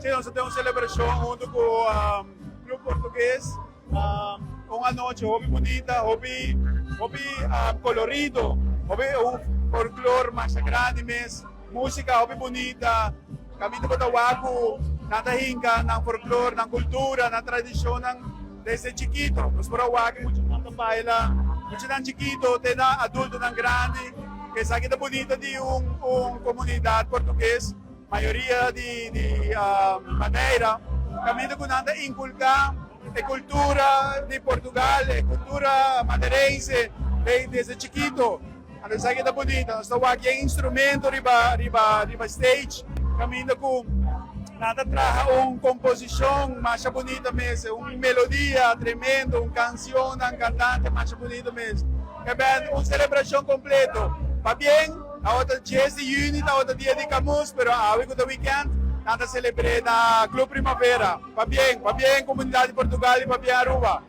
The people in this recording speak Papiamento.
Si, nos tin un celebracion hunto cu Club Portugues. Un anochi hopi bunita, hopi, hopi colorido, hopi un folklore mas grandi mes, musica hopi bunita. Caminda bo ta wak cu nan ta hinca nan folklore, nan cultura, nan tradicion desde chikito. Nos por a wak mucha nan ta baila, mucha nan chikito, te na adulto nan grandi. Esaki ta bunita di un comunidad Portugues, mayoria di Madeira, caminda cu nan ta inculca e cultura di Portugal, e cultura madeirense desde chikito. Anto esaki ta bunita. Nos ta wak instrumento riba riba riba stage, caminda cu nan ta traha un composicion mas bunita mes, un melodia tremendo, un cancion, un cantante mas bunita mes. E ben un celebracion completo. Pabien, awe ta 10 di juni, awe ta dia di Camus, pero awe cu ta weekend, nan ta celebra na Club Primavera. Pabien, pabien comunidad di Portugal y pabien Aruba.